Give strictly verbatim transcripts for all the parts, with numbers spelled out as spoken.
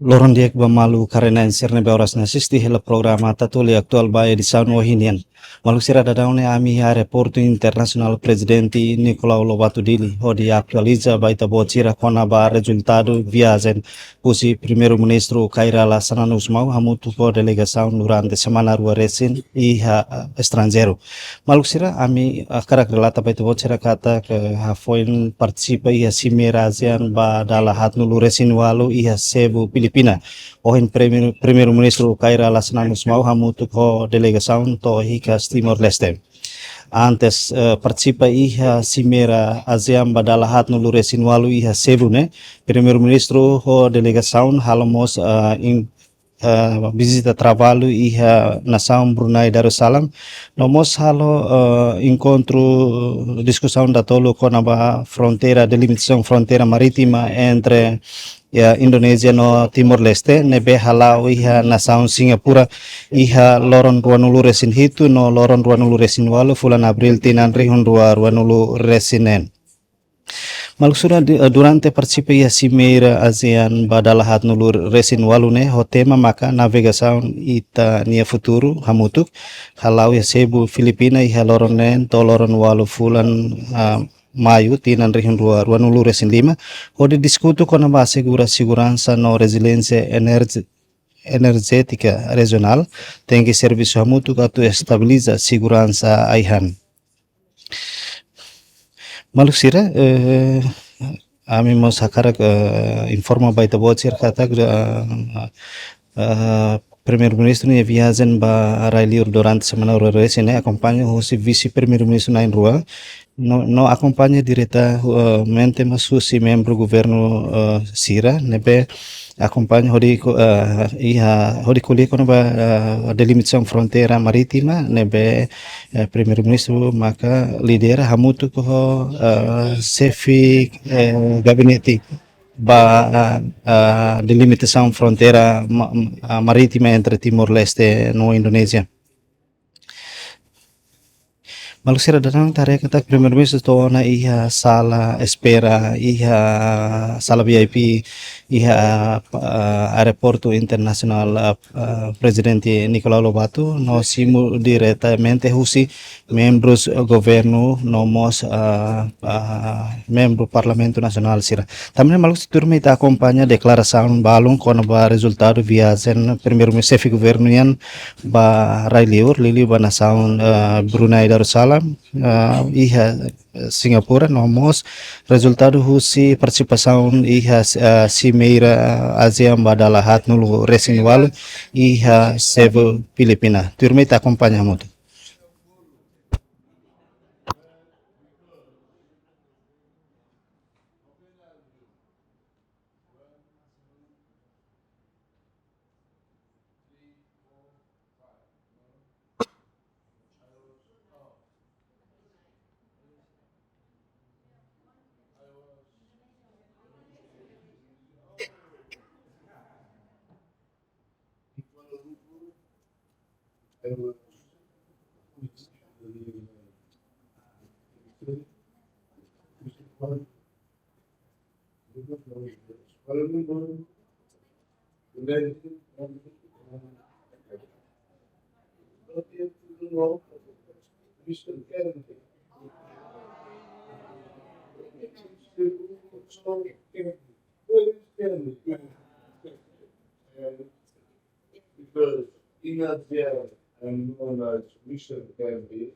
Loron di'ak ba maluk sira ne'ebé oras ne'e asiste hela programa Tatoli Atuál ba edisaun ohin nian. Maluk sira, daudaun ne'e ami iha Aeroportu Internasionál Prezidente Nicolau Lobato Dili, hodi atualiza ba ita-boot sira kona-ba rezultadu viajen husi Primeiru-Ministru Kay Rala Xanana Gusmão hamutuk ho delegasaun durante semana rua resin iha, eh, estranjeiru. Maluk sira, ami, eh, hakarak relata ba ita-boot sira katak hafoin partisipa iha Simeira ASEAN ba dala haatnulu resin ualu iha Sebu, Filipina. Ohin Primeiru, Primeiru-Ministru Kay Rala Xanana Gusmão hamutuk ho delegasaun to'o hikas Timor-Leste. Antes, eh, partisipa iha Simeira ASEAN ba dala haatnulu resin ualu iha Sebu ne'e, Primeiru-Ministru ho delegasaun halo mós, eh, in-, eh, vizita traballu iha nasaun Brunei Darussalam, no mós halo, eh, enkontru diskusaun datoluk kona-ba fronteira, delimitasaun fronteira marítima entre, eh, Indonézia no Timor-Leste, ne'ebé hala'o iha nasaun Singapura iha loron ruanulu resin hitu no loron ruanulu resin ualu fulan Abríl tinan rihun rua ruanulu resin neen. Maluk sira, di-, eh, durante partisipa iha Simeira ASEAN ba dala haatnulu resin ualu ne'e, ho tema maka Navegasaun Ita-nia Futuru Hamutuk, hala'o iha Sebu, Filipina, iha loron neen to'o loron ualu fulan, ah, Maiu tinan rihun rua ruanulu resin lima, hodi diskute kona-ba asegura seguransa no reziliénsia enerj-, enerjétika rejionál, tenke servisu hamutuk atu estabiliza seguransa ai-han. Maluk sira, eh, ami mós hakarak, eh, informa ba ita-boot sira katak, eh, eh, Primeiru-Ministru nia viajen ba rai-liur durante semana rua resin ne'e akompaña husi Vise-Primeiru-Ministru na'in-rua, no, no akompaña direta, eh, mente mós husi membru governu, eh, sira, ne'ebé akompaña hodi ko-, eh, iha, hodi ko'alia kona-ba, eh, delimitasaun fronteira marítima, ne'ebé, eh, Primeiru-Ministru maka lidera hamutuk ho, eh, xefe, eh, gabinete ba, eh, delimitasaun fronteira ma-, ah, marítima entre Timor-Leste no Indonézia. Maluk sira, daudaun ne'e ita haree katak Primeiru-Ministru to'o ona iha sala espera, iha sala V I P, iha, ah, Aeroportu Internasionál, ah, ah, Prezidente Nicolau Lobato, no simu diretamente husi membrus governu no mós, ah, ah, membru Parlamentu Nasionál sira. Tanba ne'e maluk sira, tuirmai ita akompaña deklarasaun balun kona-ba rezultadu viajen Primeiru-Ministru, xefe governu nian ba rai-liur, liuliu ba nasaun, eh, Brunei Darussalam, eh, iha, eh, Singapura, no mós rezultadu husi partisipasaun iha, eh, Simeira ASEAN ba dala haatnulu resin ualu iha Sebu, Filipina. Tuirmai ita akompaña hamutuk. Because in Asia and known as Mister Candy.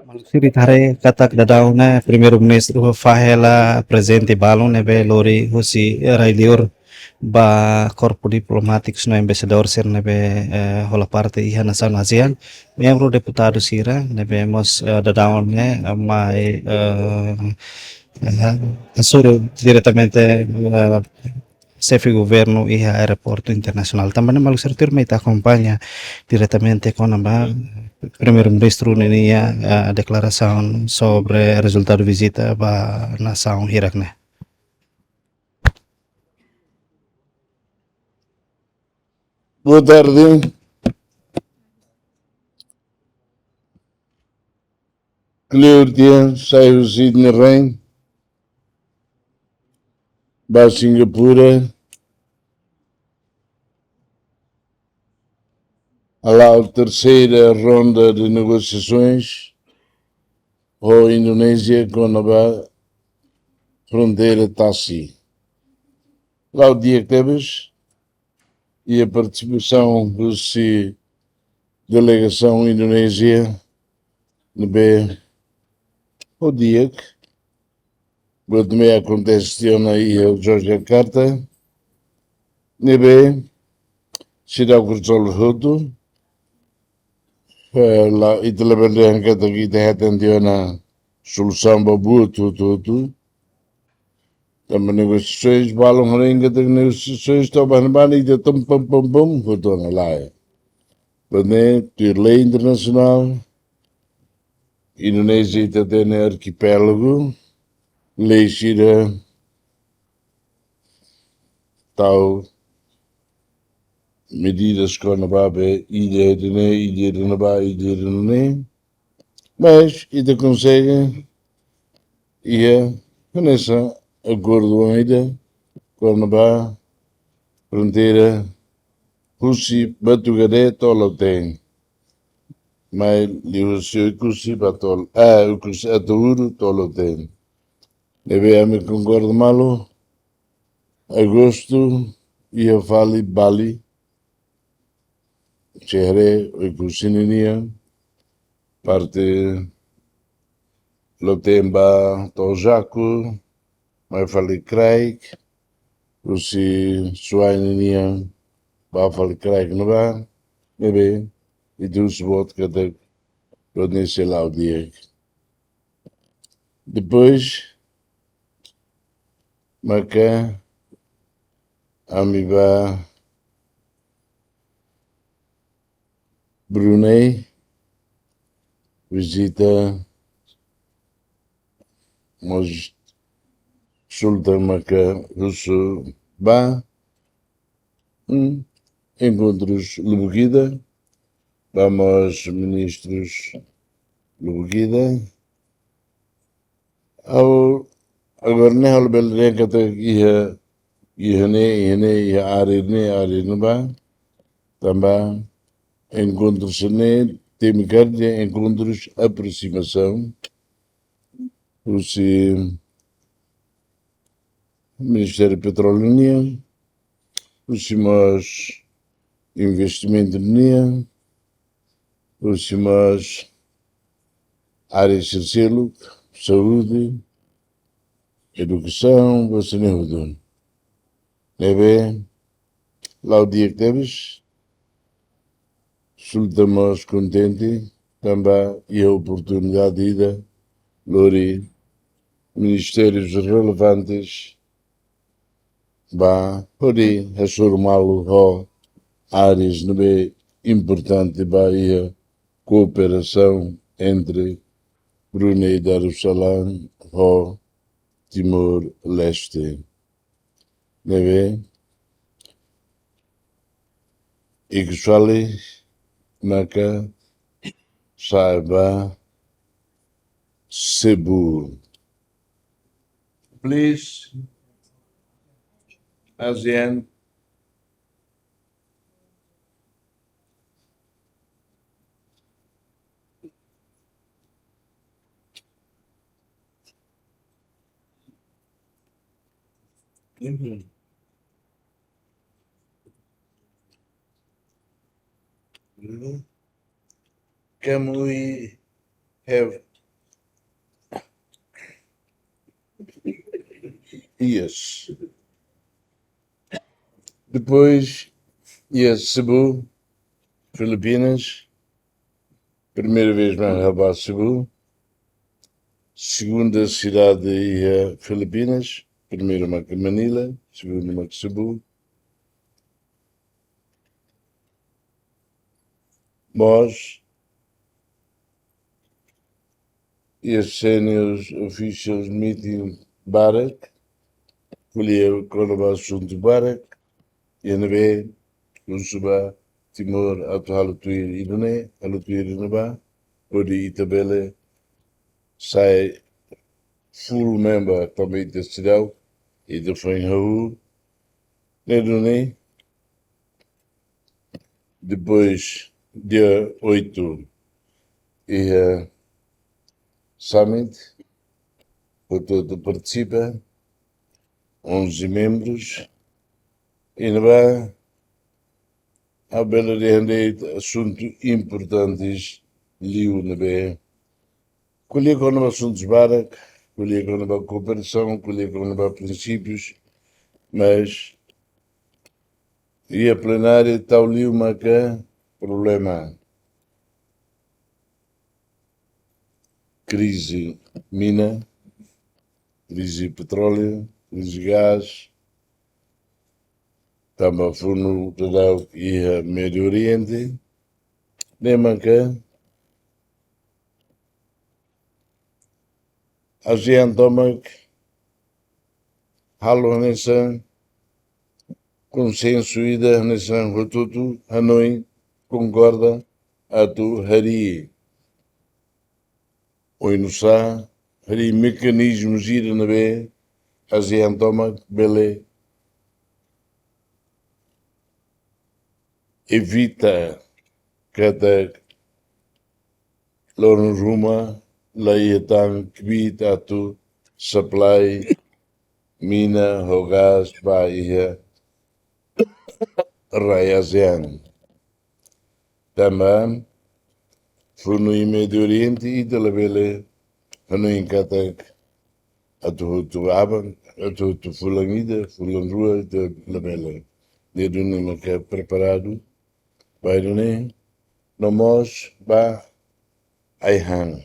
Maluk sira, ita haree katak daudaun ne'e Primeiru-Ministru fahe hela prezente balun ne'ebé lori husi rai-liur ba korpu diplomátikus no embaixadór sira ne'ebé, eh, hola parte iha nasaun ASEAN, membru deputadu sira ne'ebé mós, eh, daudaun ne'e, eh, mai, eh, eh, hasoru diretamente, eh, xefe governu iha aeroportu internasionál. Tanba ne'e maluk sira tuirmai ita akompaña diretamente kona-ba Primeiru-Ministru ninia, eh, deklarasaun sobre rezultadu vizita ba nasaun hirak ne'e. Boa tarde. Kleur tiha, sai husi ita-nia rain ba Singapura, hala'o terseira ronda de negosiasoens ho Indonézia kona-ba fronteira tasi. La'o di'ak tebes, iha partisipasaun husi delegasaun Indonézia ne'ebé ho di'ak, buat ne'ebé akontese tiha ona iha Yogyakarta, ne'ebé seidauk rezolve hotu, eh, la, ita labele dehan katak ita hetan tiha ona solusaun ba buat hotu-hotu. Tanba negosiasoens, balun hanoin katak negosiasoens to'o ba ne'ebá ita tun pam pam pam hotu ona, lae. Tanba ne'e, tuir lei internasionál, Indonézia ita hatene arkipélagu, lei sira tau medidas kona-ba be illa ida-ne'e, illa ida-ne'ebá, illa ida-ne'e. Mas ita konsege iha hanesan akordu ida kona-ba fronteira husi Batugade to'o Lautém. Mai liuhusi Oekusi ba to'o, ah, Oekusi, Ataúru to'o Lautém. Ne'ebé ami konkorda malu, agostu iha fali Bali, sira haree Oekusi ninian, parte Lautém ba to'o Jaco, mai fali kraik, husi Suai ninian ba fali kraik ne'ebá, ne'ebé ita husu boot katak buat ne'e sei la'o di'ak. Depois, maka ami ba Brunei, vizita mós sultan maka husu ba, hmm, enkontrus lubuk ida, ba mós ministrus lubuk ida. Ha'u agora ne'e ha'u labele dehan katak iha, iha ne'e, iha ne'e, iha área ne'e, área ne'ebá. Tanba enkontrus ne'e temi katak enkontrus aproximasaun husi Ministériu Petróleu nian, husi mós investimentu nian, husi mós área sira seluk, saúde, edukasaun, ba sira-ne'e hotu. Ne'ebé la'o di'ak tebes, sultan mós kontente, tanba iha oportunidade ida lori ministérius relevantes ba hodi hasoru malu ho áreas ne'ebé importante ba iha kooperasaun entre Brunei Darussalam ho Timor-Leste. Ne'ebé, Ikusali maka sa'e ba Cebu. Please, ASEAN. Mhm. Mhm. Can we have, yes. Depois, yes, Cebu, Filipinas. Primeira vez mai ha'u ba Cebu. Segunda cidade iha Filipinas. Primeiru mak Manila, segundu mak Cebu. Mós iha senior officials meeting barak, ko'alia kona-ba asuntu barak, iha ne'ebé husu ba Timor atu halo tuir ida-ne'e, halo tuir ida-ne'ebá, hodi ita bele sai full member, tanba ita seidauk, ita foin hahú, ne'e duni. Depois, dia oito, iha summit, hotu-hotu partisipa, onze membros, i ne'ebá ha'u bele dehan de'it asuntu importantes liu ne'ebé ko'alia kona-ba asuntus barak, ko'alia kona-ba kooperasaun, ko'alia kona-ba prinsípius, mas iha plenária tau liu maka problema krize mina, krize petróleu, krize gás, tanba funu daudauk iha Médio Oriente, ne'e maka ASEAN tomak halo hanesan konsensu ida, hanesan hotu-hotu hanoin, konkorda atu harii oinsá, harii mekanizmu ida ne'ebé ASEAN tomak bele evita katak loron ruma la iha tan kbiit atu supply mina ho gás ba iha rai ASEAN. Tanba funu iha Médio Oriente ita labele hanoin katak atu hotu aban, atu hotu fulan ida, fulan rua, ita labele. Ne'e duni maka preparadu ba ida-ne'e, no mós ba ai-han.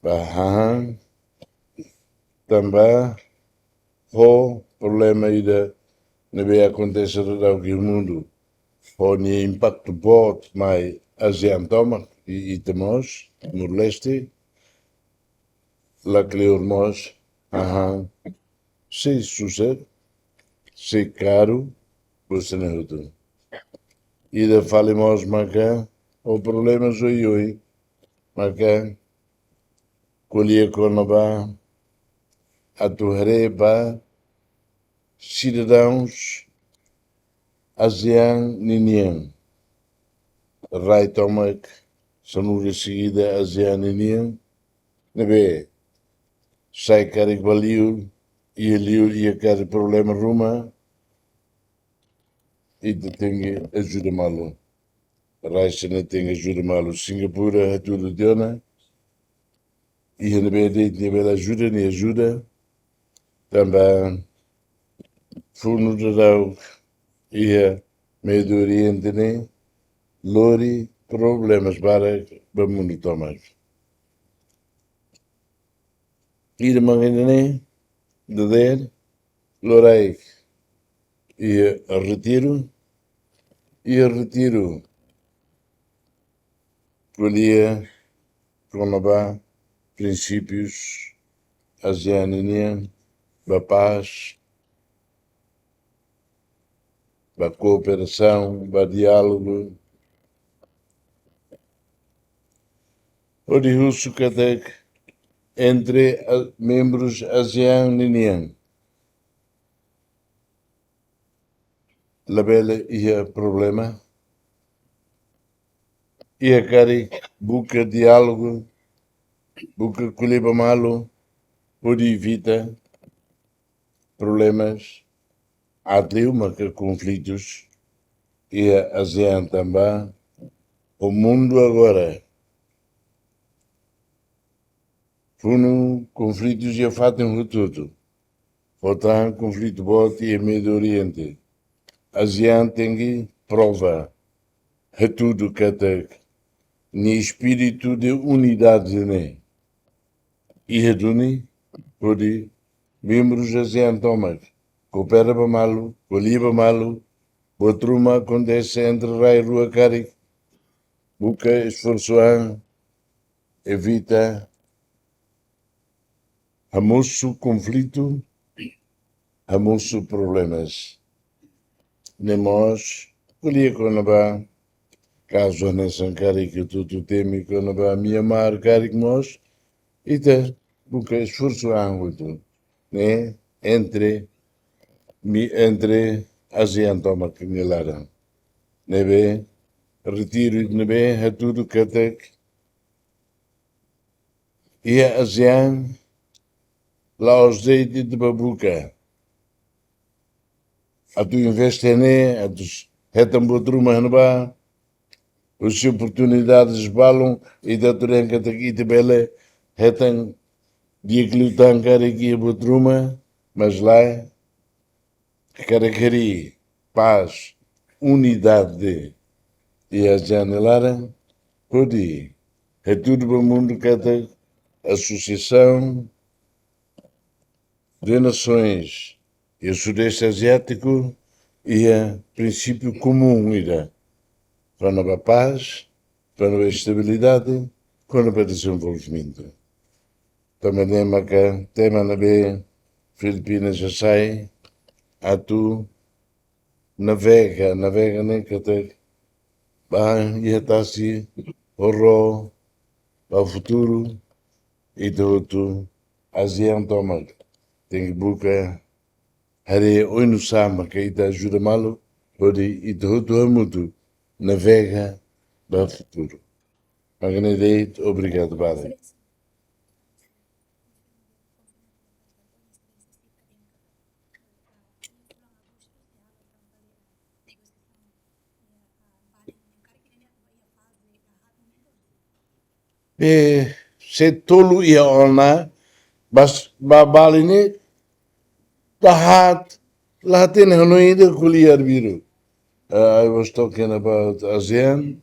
Ba hahán, tanba ho problema ida ne'ebé akontese daudauk iha mundu, ho nia impaktu boot mai ASEAN tomak, i ita mós, Timor-Leste, lakleur mós hahán sei susar, sei karu, buat sira-ne'e hotu. Ida fali mós maka ho problemas oioin, maka ko'alia kona-ba atu haree ba sidadauns ASEAN ninian. Rai tomak, sanulu resin ida ASEAN ninian, ne'ebé sai karik ba liur, iha liur iha karik problema ruma, ita tenke ajuda malu. Rai sira-ne'e tenke ajuda malu. Singapura hatudu tiha ona, iha ne'ebé de'it nia bele ajuda, nia ajuda. Tanba funu daudauk iha Médio Oriente ne'e lori problemas barak ba mundu tomak. Ida mak ida-ne'e, dadeer, loraik iha retiru, iha retiru ko'alia kona-ba prinsípius ASEAN nian, ba pás, ba kooperasaun, ba diálogu. Hodi husu katak entre a-, membrus ASEAN ninian labele iha problema. Iha karik buka diálogu, buka ko'alia ba malu, hodi evita problemas, até maka konflitus iha ASEAN tanba o mundu agora funu konflitus iha fatin hotu-hotu. Fó tan konflitu boot iha Médio Oriente. ASEAN tenke prova hatudu katak nia espíritu de unidade ne'e iha duni, hodi Membrus ASEAN tomak, koopera ba malu, ko'alia ba malu, buat ruma akontese entre rai rua karik, buka esforsu an, evita hamosu konflitu, hamosu problemas. Ne'e mós, ko'alia kona-ba kazu hanesan karik ita hotu temi kona-ba Myanmar karik mós, ita buka esforsu an hotu, ne'e, entre, mi, entre ASEAN tomak nia laran. Ne'ebé, retiru ne'ebé, hatudu katak, iha ASEAN, la'ós de'it ita bá buka atu investe ne'e, atu hetan buat ruma iha ne'ebá, husi oportunidades balun, ita atu dehan katak ita bele hetan di'ak liután karik iha buat ruma, mas lae, karik harii pás, unidade iha ASEAN nia laran, hodi hatudu ba mundu katak Asosiasaun de Nasoins iha Sudeste Aziátiku iha prinsípiu komún ida, kona-ba pás, kona-ba estabilidade, kona-ba dezenvolvimentu. Tanba ne'e maka tema ne'ebé Filipinas hasai atu navega, navega ne'e katak bá iha tasi, hodi ba futuru, ita hotu ASEAN tomak tenke buka haree oinsá maka ita ajuda malu, hodi ita hotu hamutuk navega ba futuru. Mak ne'e de'it, obrigadu barak. Be, se tolu iha ona, bas, ba Bali ne'e, la haat, la hatene hanoin ida ko'alia arbiru. Uh, I was talking about ASEAN,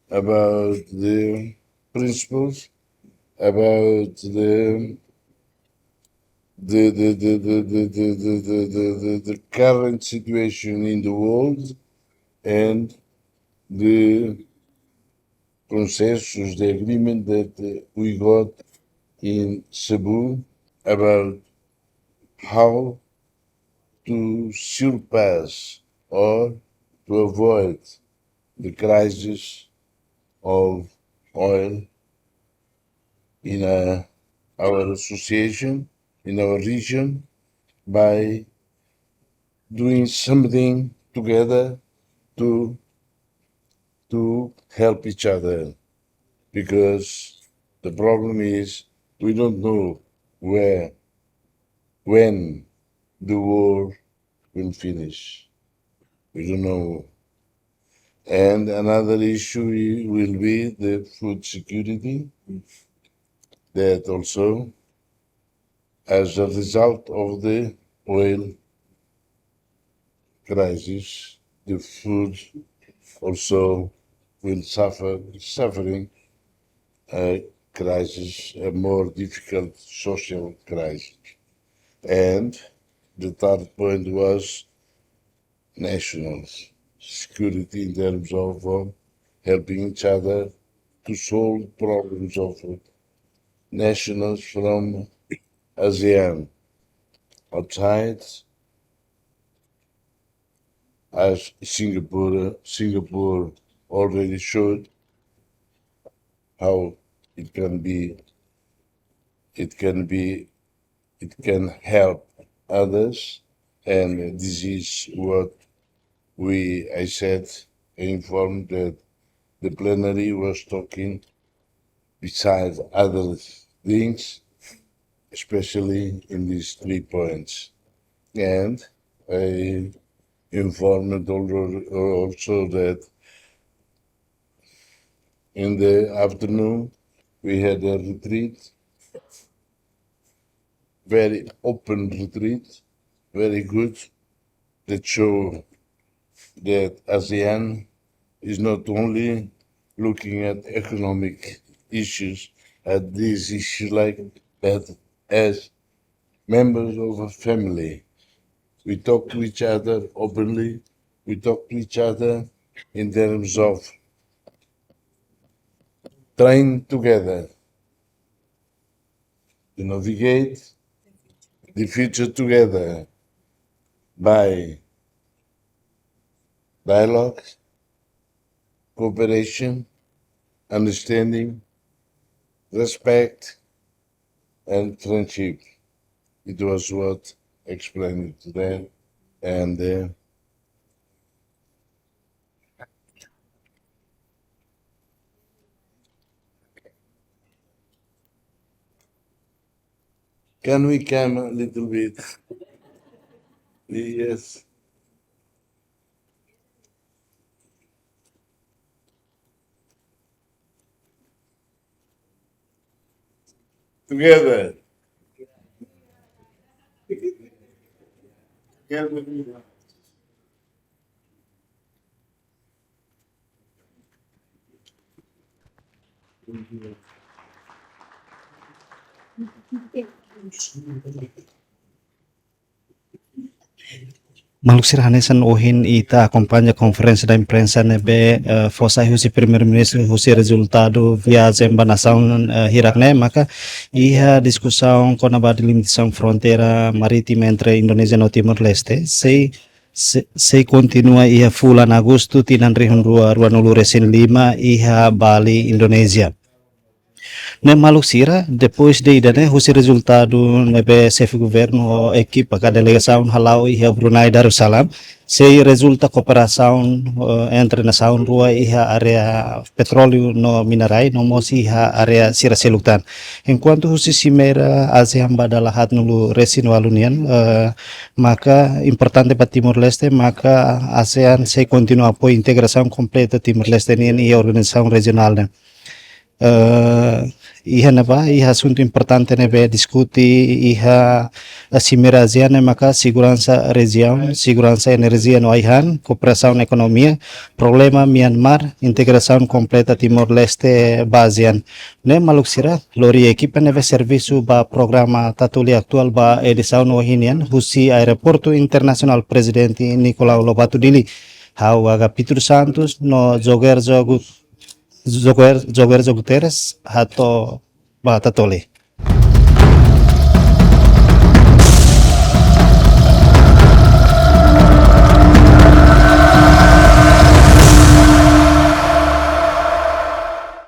about the principles, about the the, the, the, the, the, the, the, the, the, the current situation in the world and the consensus, the agreement that uh, we got in Cebu about how to surpass or to avoid the crisis of oil in uh, our association, in our region, by doing something together to to help each other, because the problem is we don't know where, when the war will finish. We don't know. And another issue i-, will be the food security, that also, as a result of the oil crisis, the food also will suffer, suffering a crisis, a more difficult social crisis. And the third point was national security in terms of uh, helping each other to solve problems of uh, nationals from ASEAN outside, as Singapore, Singapore already showed how it can be, it can be, it can help others, and this is what we, I said, I informed that the plenary was talking besides other things, especially in these three points. And I informed al-, also that in the afternoon we had a retreat, very open retreat, very good, that show that ASEAN is not only looking at economic issues, at these issues like that, as members of a family. We talk to each other openly. We talk to each other in terms of trying together to navigate the future together by dialogue, cooperation, understanding, respect, and friendship. It was what explained to them, and uh, can we come a little bit? Yes. Together. Together. Maluk sira, hanesan ohin ita akompaña konferénsia imprensa ne'ebé, eh, fó sai husi Primeiru-Ministru husi rezultadu viajen ba nasaun, eh, hirak-ne'e, maka iha diskusaun kona-ba delimitasaun fronteira marítima entre Indonézia no Timor-Leste, sei, sei, sei kontinua iha fulan Agostu tinan rihun rua ruanulu resin lima iha Bali, Indonézia. Ne'e maluk sira, depois de ida-ne'e, husi rezultadu ne'ebé xefe governu ho ekipa ka delegasaun hala'o iha Brunei Darussalam, sei rezulta kooperasaun, eh, entre nasaun rua iha área petróleu no minerais, no mós iha área sira seluk tan. Enkuantu husi simeira ASEAN ba dala haatnulu resin ualu nian, eh, maka importante ba Timor-Leste, maka ASEAN sei kontinua apoiu integrasaun kompleta Timor-Leste nian iha organizasaun rejionál ne'e. Eh, iha ne'ebá, iha asuntu importante ne'ebé diskute iha, eh, simeira ASEAN ne'e maka seguransa rejiaun, seguransa enerjia no ai-han, kooperasaun ekonomia, problema Myanmar, integrasaun kompleta Timor-Leste ba ASEAN. Ne'e maluk sira, lori ekipa ne'ebé servisu ba programa Tatoli Atuál ba edisaun ohin nian, husi Aeroportu Internasionál Prezidente Nicolau Lobato Dili. Ha'u Agapito dos Santos no Joger Jogu Joguer, Joguer Joguteres, hato'o ba Tatoli.